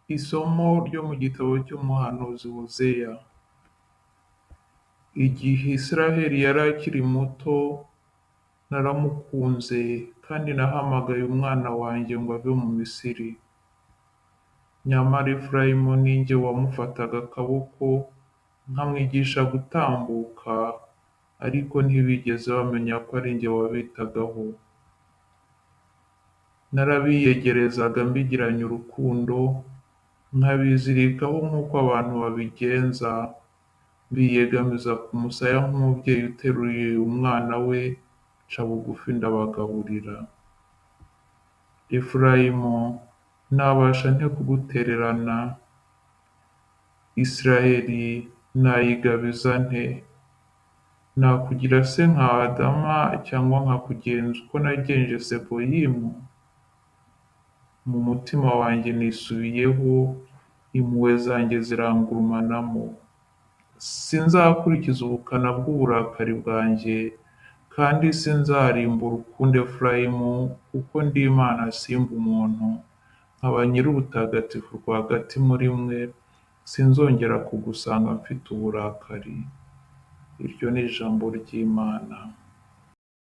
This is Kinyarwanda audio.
Isomo ryo mu gitabo cy'umuhanuzi Hozeya. Igihe Israheli yari akiri muto, naramukunze kandi nahamagaye umwana wanjye ngo ave mu Misiri. Nyamara Efurayimu ni jye wamufataga akaboko, nkamwigisha gutambuka, ariko ntibigeze bamenya ko ari jye wabitagaho. Narabiyegerezaga mbigiranye urukundo, nkabizirikaho nk'uko abantu babigenza, mbiyegamiza ku musaya nk'umubyeyi uteruye umwana we, nca bugufi ndabagaburira. Efurayimu, nabasha nte kugutererana? Israheli nayigabiza nte? Nakugira se nka Adama cyangwa nkakugenza uko nagenje Seboyimu? Mu mutima wanjye nisubiyeho, impuhwe zanjye zirangurumanamo. Sinzakurikiza ubukana bw'uburakari bwanjye, kandi sinzarimbura ukundi Efurayimu, kuko ndi Imana simbe umuntu, nkaba Nyir'ubutagatifu rwagati muri mwe, sinzongera kugusanga mfite uburakari. Iryo ni ijambo ry'Imana.